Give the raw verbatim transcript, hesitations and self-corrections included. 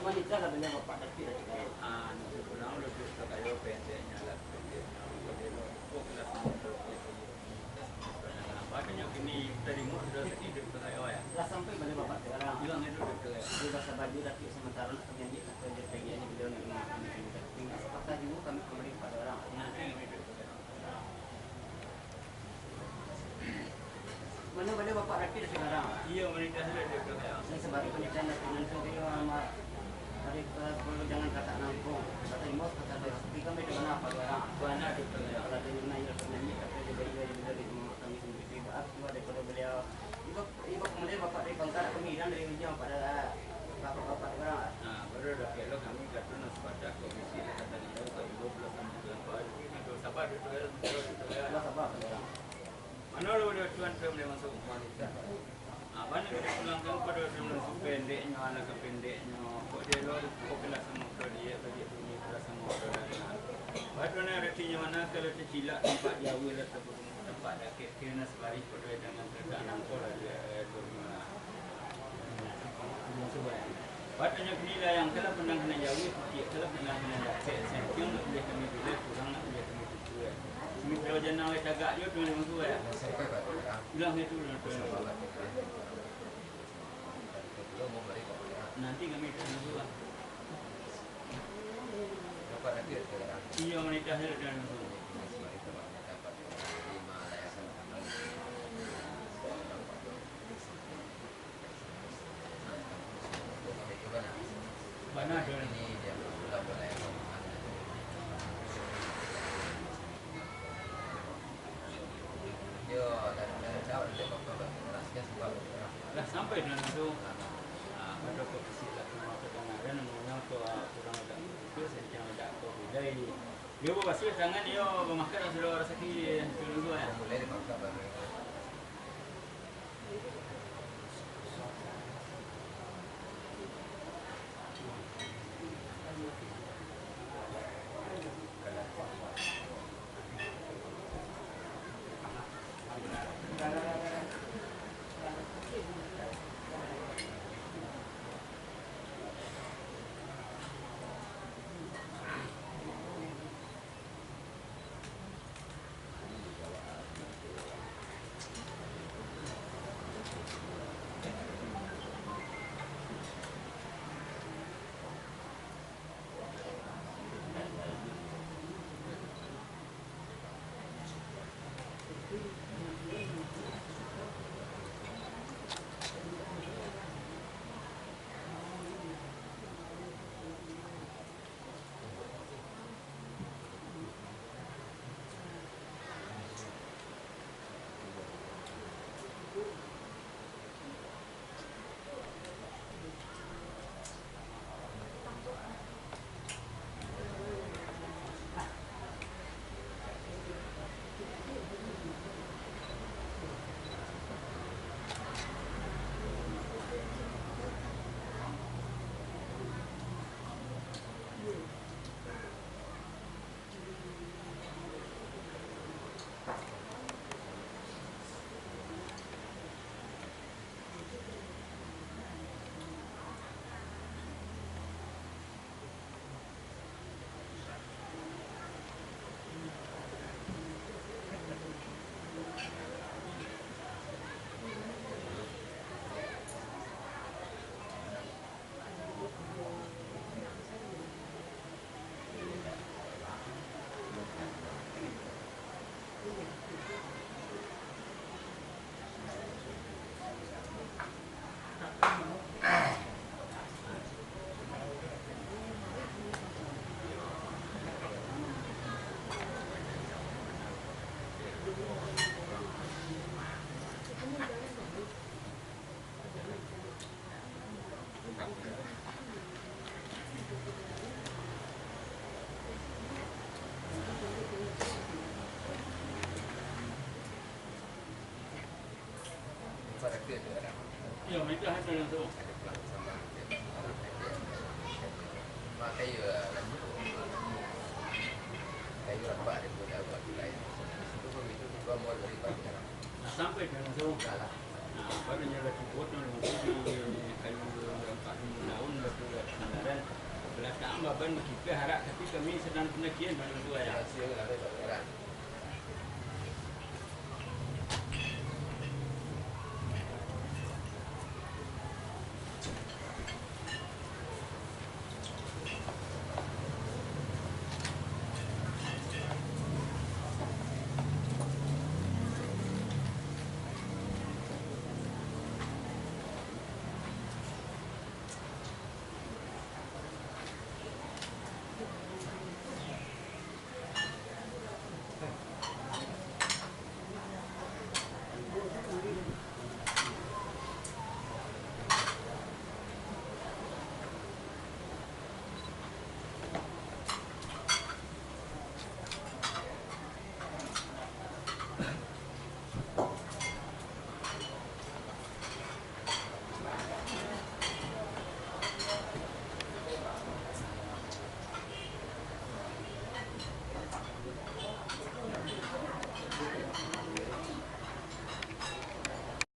Nikah lah baliau Bapak Datuk lah sekarang. Ah, nanti pulang udah duit ka kayo, pendeknyo lah, pendeknyo. Udah lo, kok kelas motor, kelas motor. Nah, badanyo kini tarimo sudah sakit duit ka kayo, ya. Lah sampai baliau Bapak sekarang. Bilang itu duit ka kayo. Dia basah baju Datuk, sementara nak kami ambil satu aja pagi aja beliau nak rumah kami, kami tapi nggak sepatah juga kami kembali kepada orang. Nanti kami duit ka kayo. Mano baliau Bapak Datuk sekarang? Iyo, manikah sudah duit ka kayo. Nan sabari panitahan Datuk nan tu, iyo, amak. Dari, eh, kalau jangan kata nangkung, kata imbau, kata doa. Tapi kan beda mana apa orang? Bana duit ka kayo. Kalau ada yang naik, kalau naik, kata dia beri, beri, beri, beri, kami sendiri. Maaf, cuma daripada beliau. Ibo, ibo kemudian Bapak dari Bangka, kami hilang dari ujung pada Bapak-bapak orang. Nah, baru dah kelo kami kata nak sepakat komisi, kata dia, kok ibo pulang sama dengan baru. Sabar, sabar, sabar, sabar. Sabar, sabar, sabar. Mano lo udah tuan tu boleh masuk rumah kita? Ah, banyak kita pulangkan pada orang langsung pendeknyo, anak pendeknyo. Kok dia lo, kok kelas sama kau dia, kok dia bunyi kelas sama kau dia. Baru nak artinyo mano, kalau tacilak tampak jauah lah, tampak, tampak dakek, kena sabari kok dia dengan kereta nangko lah dia, eh, tu gimana. Batanyo kini layang, kalau pandang ka nan jauah, kutiak, kalau pandang ka nan dakek, sentiang nak buliah kami buliah, kurang nak buliah kami tutup, eh. Simi perawajan nan lai tagak jo tu, langsung, eh. Ulang itu, ulang itu. Nanti kami langsung, eh. Iyo, manitah sajo tu, langsung. Bana tu. Lah sampai dengan tu. Ah, pada posisi lah cuma kedengaran, namanya ke kurang agak itu, sentiang agak ke budai. Dia babasuah tangan, dia bamakan, sudah rasaki, itu dulu, ya. Mulai dimakan baru. Iyo, manikah sajo langsung. Nah, sampai ka langsung. Nah, Baru nyo lah cukup tu, kayu rampak limo daun, batu sandaran. Belakang baban bakipeh arak, tapi kami sadang panakian malam tu, ayah.